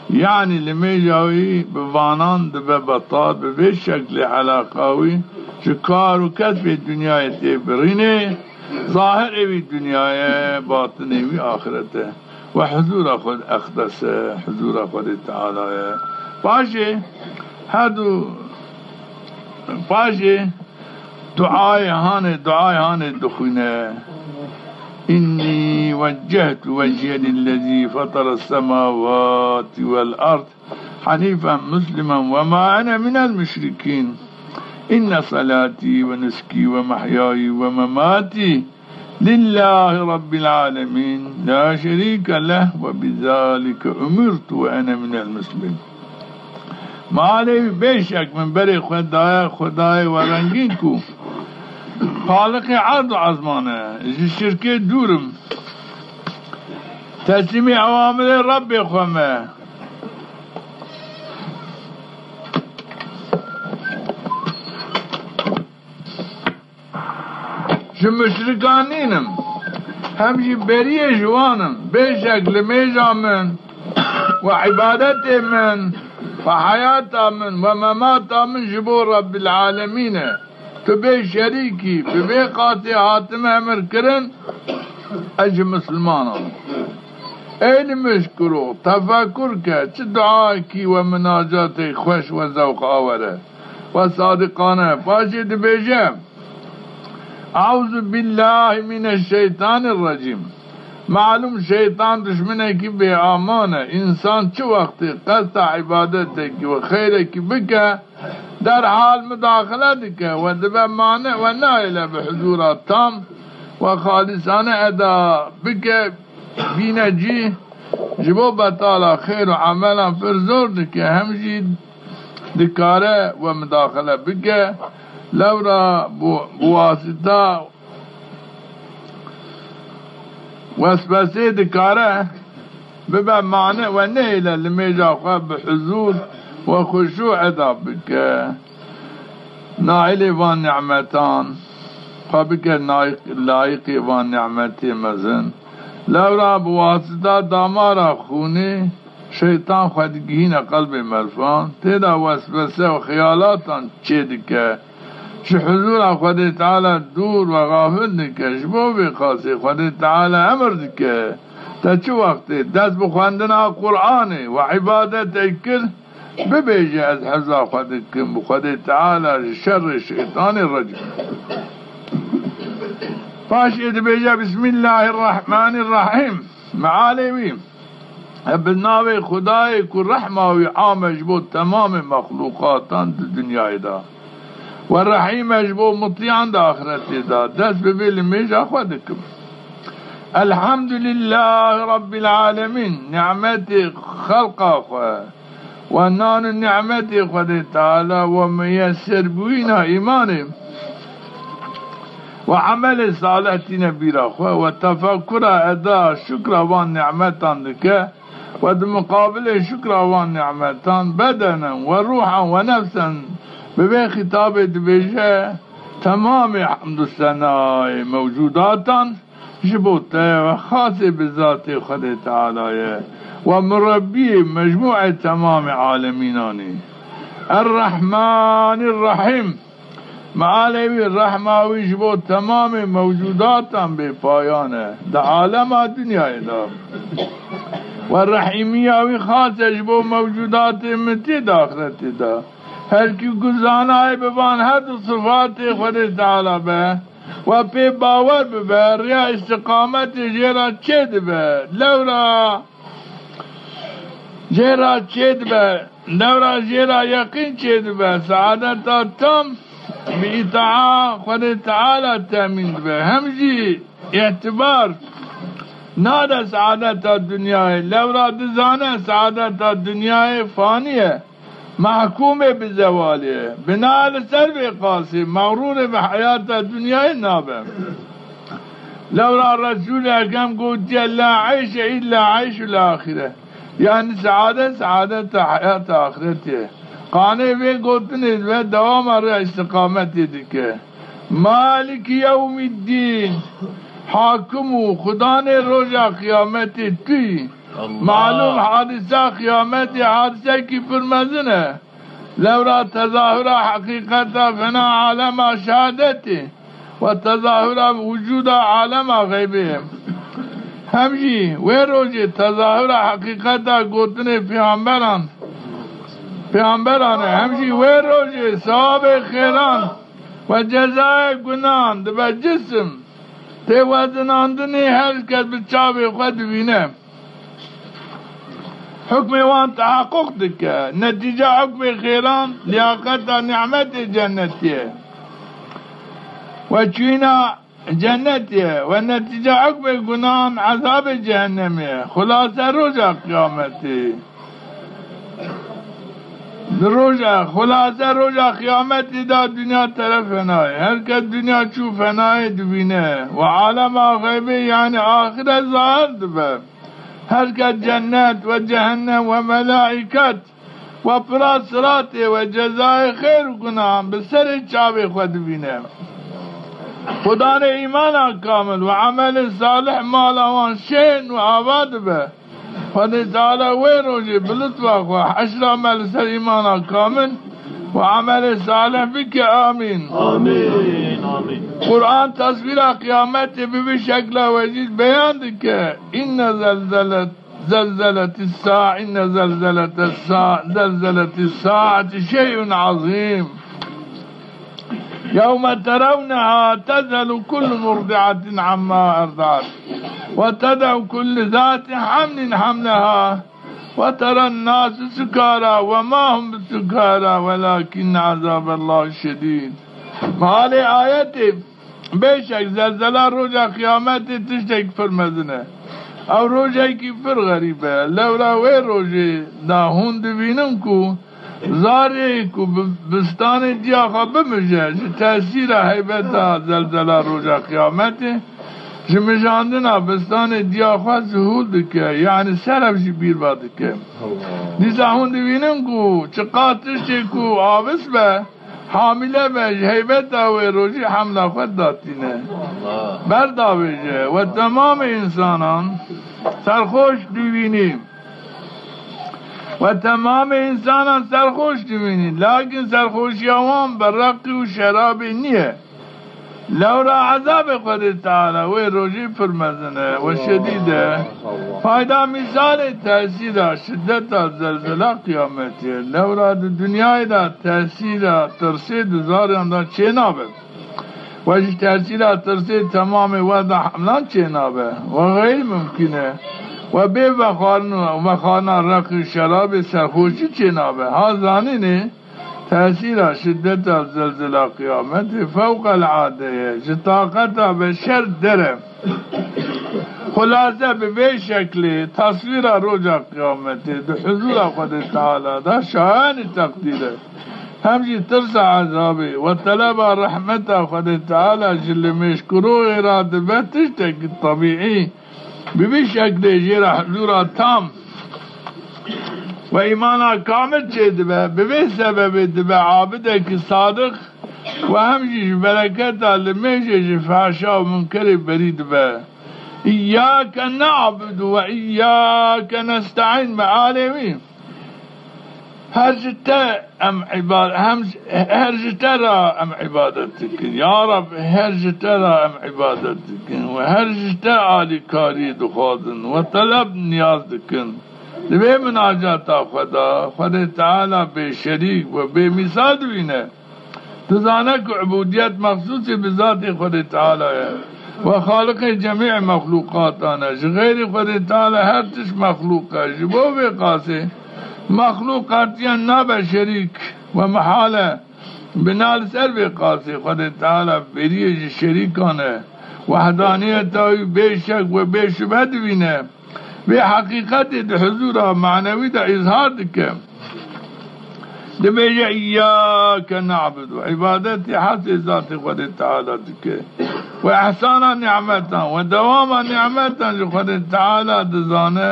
Yanî limêja wî bi vanan dibe betal, bi vê şeklê elaqa wî ji kar û kesbê dinyayê tê birînê, zahirê wî dinya ye, batinê wî axiret e. We huzura xwe eqdes e, huzura Xwedê Teala ye. Paşê her du, paşê duayê hanê, duayê hanê dixwîne. إني وجهت وجهي للذي فطر السماوات والأرض حنيفا مسلما وما أنا من المشركين. إن صلاتي ونسكي ومحياي ومماتي لله رب العالمين لا شريك له وبذلك أمرت وأنا من المسلمين. Malê wî bêşek min berê xwe daye Xwedayê werengîn ku Xaliqê erd û ezman e. Ji şirkê dûr im. Teslîmê ewamirê Rebbê xwe me. Ji muşrikan nînim, hem jî beriyê ji wan im. Bêşek limêja min we îbadetê min Ve heyata min ve memata min ji bo Rebbil Alemîn e. Tu bê şerîkî, bi vê qasê hatime emir kirin, ez ji misilmanan. Ey nimêjkiro, tefekur ke, çi duayekî we minacatê xweş we zewq awere, we sadiqane. Paşê dibêje, Euzu billahi mineşşeytanirrecîm. Malum şeytan duşminekî bêaman e. Însan çi wextê qesta îbadetekî we xeyrekî bike, derhal mudaxile dike we dibe mane we nahêle bi huzura tam we xalîsane eda bike, bîne cî, ji bo betala xeyr û emelan pir zor dike, hem jî dikare we mudaxile bike. Lewra bi, bi wasita weswesê dikare bibe mane we nehêle limêja xwe bi huzur we xuşû eda bike. Nailê van nîmetan xwe bike nayiq-, layiqê van nîmetê mezin. Lewra bi wasita damara xûnê şeytan xwe digihîne qelbê merfan, têda weswese û xeyalatan çêdike. Ji huzura Xwedê Teala dûr we xafil dike. Ji bo vê qasê Xwedê Teala emir dike, te çi wextê dest bi xwendina Qur'anê we îbadetê kir, bibêje, ez heza xwe dikim bi Xwedê Teala ji şerê şeytanê recîm. Paşê dibêje, Bismillahirrahmanirrahîm. Mealê wî, e, bi navê Xwedayê ku rehma wî am e ji bo temamê mexlûqatan di dinyayê de. We rehîm e ji bo mutîyan di axretê de. Dest bi vê limêja xwe dikim. Elhamdulîllahî Rebbîl Alemîn. Nîmetê xelqa xwe we nan û nîmetê Xwedê Teala we miyeserbûyîna îmanê we emelê salih tîne bîra xwe we tefekkura eda şukra van nîmetan dike we di muqabilê şukra van nîmetan bedenen we ruhan we nefsen bi vê xîtabê dibêje, temamê hemd û senayê mewcudatan ji bo te ye we xasê bi zatê Xwedê Teala ye we murebbiyê mecmûê temamê alemînan î. Errehmanîrrehîm. Mealê wî, rehma wî ji bo temamê mewcudatan bêpayan e di alema dinyayê de. We rehîmiya wî xas e ji bo mewcudatê mitê di axretê de. Her kî ku zanayê biban her du sifatê Xwedê Teala be we pê bawer bibe, rêya îstiqametê jê ra çêdibe. Lewra jê ra çêdibe, lewra jê ra yeqîn çêdibe, seadeta tam bi îtaa Xwedê Teala temîn dibe. Hem jî îtîbar nade seadeta dinyayê, lewra dizane seadeta dinyayê fanî ye. Mehkûmê bi zewalê ye. Bina li ser vê qasî, mexrûrê bi heyata dinyayê nabe. Lewra Resûlê Ekrem gotiye, "La eyşe îlla eyşul axîre." Yanî seadet, seadeta heyata axretê ye. Qanê vê gotinê ve dewama rê îstiqametê dike. Maliki yewmîddîn. Hakim û Xudanê roja qiyametê tu yî. Allah. Malum hadîsa qiyametê hadîsekî pir mezin e. Lewra tezahura heqîqeta fena alema şehadetê we tezahura wucuda alema xeybê. Hem jî wê rojê tezahura heqîqeta gotinê pêxemberan, pêxemberan e. Hem jî wê rojê sewabê xêran we cezayê gunan dibe cisim. Tê wezinandinê her kes bi çavê xwe divîne. Hukmê wan teheqquq dike. Netîca hukmê xêran lîyaqeta nîmetê cennetî ye. We çûyîna cennetî ye. We netîca hukmê gunan ezabê cehennemî ye. Xulase roja qiyametî. Di roja, xulase roja qiyametî de dinya tere fenayê. Her kes dinya çû fenayê divîne. We alema xeybê yanî axiret zahir dibe. Her kes cennet we cehennem we melaîket we pira siratê we cezayê xêr û gunan bi serê çavê xwe divîne. Xudanê îmana kamil we emelê salih mala wan şên û ava dibe. Xwedê Teala wê rojê bi lutfa xwe heşra me li ser îmana kamil û emelê salih bike. Amîn. Amîn. Amîn. Quran teswîra qiyametê bi vî şekla wecîz beyan dike. Înne zelzelet, zelzeletî sa, înne zelzelete sa, zelzeletî saeti şey'un azîm. يوم ترونها تذهل كل مرضعة عما أرضعت وتضع كل ذات حمل حملها وترى الناس سكارى وما هم بسكارى ولكن عذاب الله شديد. Mealê ayetê, bêşek zelzela roja qiyametê tiştekî pir mezin e. Ew rojekî pir xerîb e. Lewra wê rojê de hûn divînin ku zarê ku bi-, bistanê dîya xwe bimije, ji tesîra heybeta zelzela roja qiyametê, ji mijandina bistanê dîya xwe zuhûl dike, yanî serev jî bîrva dike. Dîsa hûn divînin ku çiqas tiştê ku avis be, hamîle be, ji heybeta wê rojî hemla xwe datîne. Berdavêje we temamê însanan serxoş divînî. We temamê însanan serxoş divînî, lakin serxoşîya wan bi reqî û şerabê nîye. Lewra ezabê Xwedê Teala wê rojî pir mezin e we şedîd e. Fayda mîsalê tesîra şideta zelzela qiyametî ye. Lewra di dinyayê de tesîra tirsê di zaryan de çênabe. We ji tesîra tirsê temamê we de hemlan çênabe. We xeyrî mumkîn e. We bê vexwarin û vexwarina req û şerabê serxoşî çênabe. Ha zanînê tesîra şideta zelzela qiyametê fewqelade ye. Ji taqeta beşer der e. Xulase bi vê şeklê teswîra roja qiyametê di huzûra Xwedê Teala de şayanî teqdîr e. Hem jî tirsa ezabê we teleba rehmeta Xwedê Teala ji limêjkuroxê ra dibe tiştekî tebîî. Bi vî şeklê jê ra huzûra tam we îmana kamil çêdibe. Bi vê sebebê dibe abidekî sadiq we hem jî ji bereketa limêjê ji fehşa û munkerê berî dibe. Îyyâke na'budu we îyyâke nesta'în, mealê wî. Her ji te em îba-, hem, her ji te ra em îbadet dikin. Ya Rab, her ji te ra em îbadet dikin we her ji te alîkarî dixwazin we teleb niyaz dikin. Di vê minacata xwe de Xwedê Teala bêşerîk we bêmîsal divîne. Ti zane ku ubudiyet mexsûsê bi zatê Xwedê Teala ye. We Xaliqê cemî mexlûqatan e. Ji xeyrî Xwedê Teala her tişt mexlûq e. Ji bo vê qasê mexlûq qetîyen nabe şerîk we mihal e. Bina li ser vê qasê Xwedê Teala berî ye ji şerîkan e. Wehdaniyeta wî bê şek we bê şubhe divîne. Vê heqîqetê di huzûra manewî de îzhar dike. Dibêje, "Îyyâke na'budu." Îbadetê hesê zatê Xwedê Teala dike. We ehsana nîmetan, we dewama nîmetan ji Xwedê Teala dizane,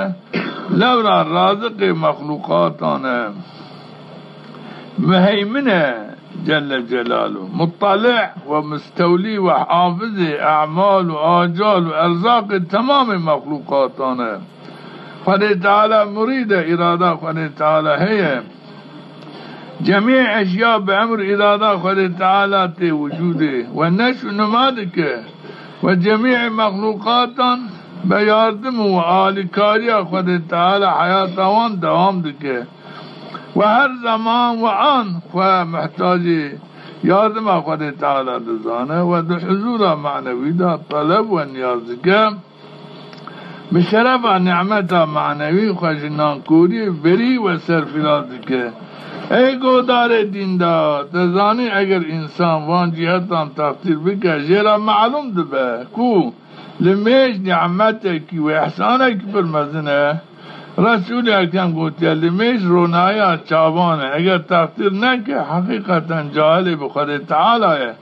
lewra raziqê mexlûqatan e. Muheymin e Celle Celaluhu. Muttali' we mustewlî we hafizê e'mal û acal û erzaqê temamê mexlûqatan e. Xwedê Teala murîd e, îrada Xwedê Teala heye. Cemî eşya bi emr û îrada Xwedê Teala tê wicûdê. We neş û nima dike. We cemî mexlûqatan be yardim û alîkarîya Xwedê Teala heyata wan dewam dike. We her zeman we an xwe muhtacê yardima Xwedê Teala dizane we di huzûra manewî de teleb we niyaz dike. Bi şerefa nîmeta manewî xwe ji nankoriyê berî we serfîraz dike. Ey guhdarê dîndar, ti zanî eger însan van cîhetan teqdîr bike, jê ra melûm dibe ku limêj nîmetekî û îhsanekî pir mezin e. Resûlê Ekrem gotiye, limêj ronaya çavan e. Eger teqdîr neke, heqîqeten cahilê bi Xwedê Teala ye.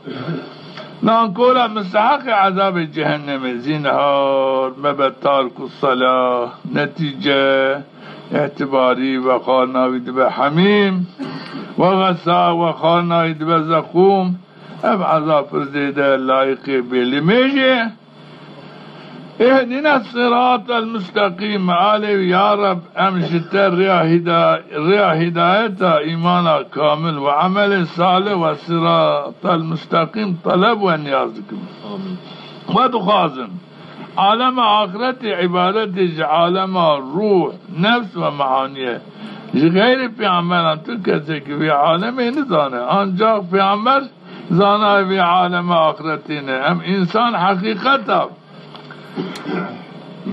Nankor e, misteheqê ezabê cehennemê. Zînhar mebe tarku sela. Netîce, îtîbarî, vexarna wî dibe hemîm. We xesa, vexarna wî dibe zeqûm. Ev ezab pir zêde layiqê bêlimêjê. Ihdine sıratel müstakîm. Alê wî, ya Reb, em ji te rêya hîda-, rêya hîdayeta, îmana kamil û emelê salih we sıratel müstakîm teleb we niyaz dikim. Amîn. We dixwazin. Alema axretê îbadetê ji alema ruh, nefs we meaniyê. Ji xeyrê pêxemberan tu kesê ki vê alemê nizane. Ancax pêxember zanayê vê alema axretê ne. Em însan heqîqeta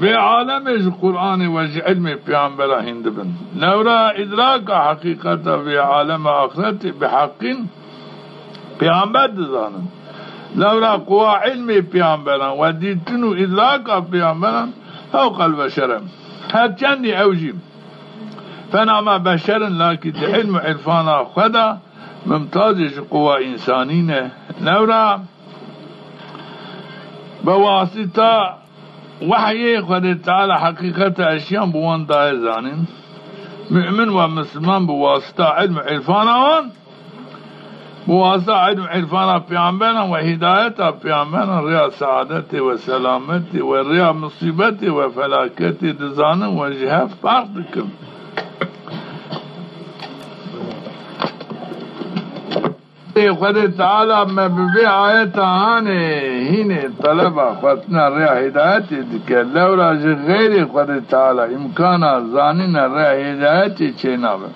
vê alemê ji Qur'anê we ji ilmê pêxembera hîn dibin. Lewra îdraka heqîqeta vê alema axretê bi heqîn pêxember dizanin. Lewra quwa ilmê pêxemberan we dîtin û îdraka pêxemberan fewqel beşer e. Her çendî ew jî fena me beşer in, lakî di ilm û îrfana xwe de mimtazê ji quwa însanî ne. Lewra bi wasita wehyê Xwedê Teala heqîqeta eşyan bi wan daye zanîn. Mu'min we misilman bi wasita ilm û îrfana wan, bi wasita ilm û îrfana pêxemberan we hîdayeta pêxemberan rêya seadetê we selametê we rêya musîbetê we felaketê dizanin we ji hev ferq dikin. Ê Xwedê Teala me bi vê ayeta hanê hînê teleba xwestina rêya hîdayetê dike. Lewra ji xeyrê Xwedê Teala îmkana zanîna rêya hîdayetê çênabe.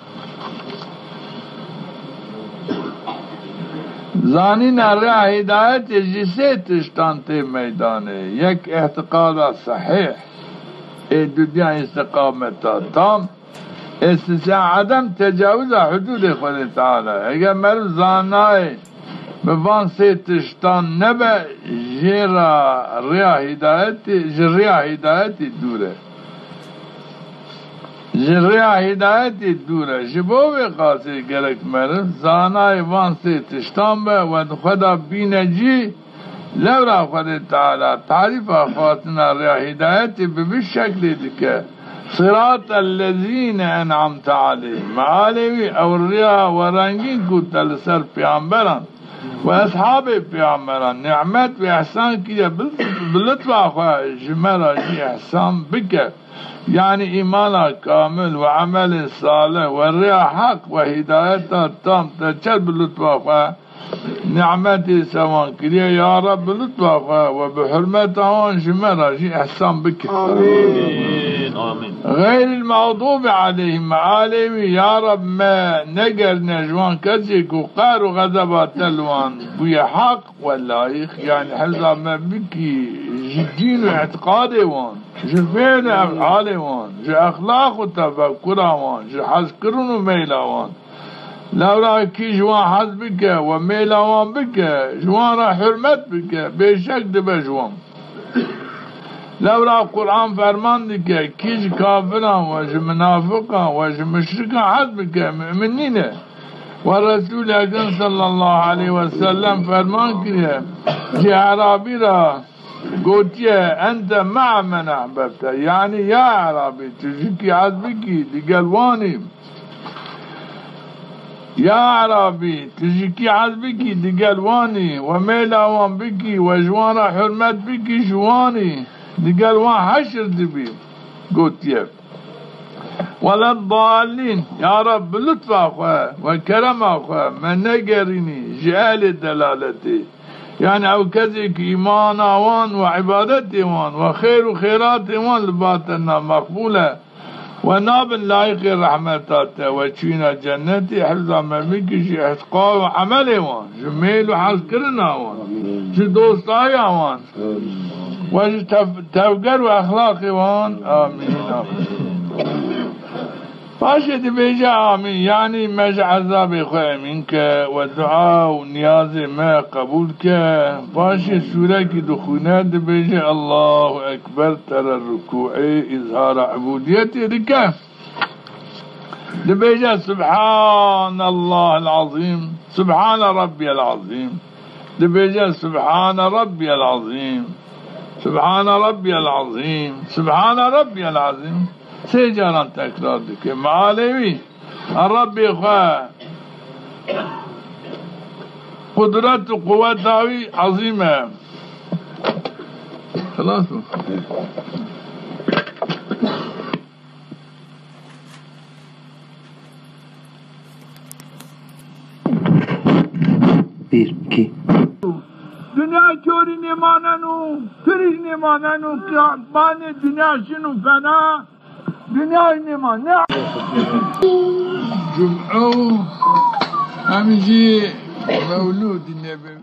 Zanîna rêya hîdayetê ji sê tiştan tê meydanê. Yek, îtîqada sehîh. Ê dudiyan îstîqameta tam. Îstîsna edem tecawuza hududê Xwedê Teala. Eger meriv zanayê bi van sê tiştan nebe, jê ra rêya hîdayetê, ji rêya hîdayetê dûr e. Ji rêya hîdayetê dûr e. Ji bo vê qasê gerek meriv zanayê van sê tiştan be, we di xwe de bîne cî. Lewra Xwedê Teala tarîfa xwestina rêya hîdayetê bi vî şeklê dike. Siratel lezîne en'amte aleyhim. Mealê wî ew rêya werengîn ku te li ser pêxemberan û eshabê pêxemberan nîmet û îhsan kiriye, bi, bi lutfa xwe ji me re jî îhsan bike. Yanî îmana kamil û emelê salih û rêya heq û hîdayeta tam te çend bi lutfa xwe nîmetê sewan kiriye, ya Reb bi lutfa xwe we bi hurmeta wan ji me re jî îhsan bike. Amîn. Amîn. Xeyril mexdûbi aleyhim, mealê wî, ya Reb me negerine ji wan kesê ku qehr û xezeba te li wan bûye heq we layîq, yanî hifza me bikî ji dîn û îtîqadê wan, ji fêl û efalê wan, ji exlaq û tefekkura wan, ji hezkirin û meyla wan. Lewra kî ji wan hez bike, we mêla wan bike, ji wan re hurmet bike, bêşek dibe ji wan. Lewra Quran ferman dike, kî ji kafiran we ji minafiqan we ji muşrikan hez bike, mu'min nîne. We Resûlê Ekrem sallallahu aleyhi ve sellem ferman kiriye, ji Erabî ra gotiye, "Ente ma'a men ahbebte." Yanî, ya Erabî, tu ji kî hez bikî, digel wan î. Ya Erabî, tu ji kî hez bikî, digel wan î, we mêla wan bikî, we ji wan re hurmet bikî, ji wan î, digel wan heşir dibî, gotiye. Weleddallîn, ya Reb, bi lutfa xwe we kerema xwe me negerînî ji ehlê delaletê. Yanî ew kesê ki îmana wan we îbadetê wan we xêr û xêratê wan li ba te na meqbûl e. We nabin layîqê rehmeta te, we çûyîna cennetê, hifza me bikî ji îtîqad û emelê wan, ji mêl û hezkirina wan, ji dostaya wan, we ji tev-, tevger û exlaqê wan. Amîn, amîn. Paşê dibêje amîn, yanî me ji ezabê xwe emîn ke we dua û niyazê me qebûl ke. Paşê sûrekî dixwîne, dibêje Allahu Ekber, tere rukûê îzhara ibûdiyetê dike. Dibêje Subhanallahil azîm, Subhane Rabbiyel azîm. Dibêje Subhane Rabbiyel azîm, Subhane Rabbiyel azîm, Subhane Rabbiyel azîm. Sê caran tekrar dike. Mealê wî, a Rabbê xwe, qudret û quweta wî ezîm e. Xilas o. Bir, iki. Dinya korî nêmaneno, tirî nêmaneno, qîyamanê dinya şino fena, dinya nêma, ne? Cum'e û hemî jî mewlûdî nêbi.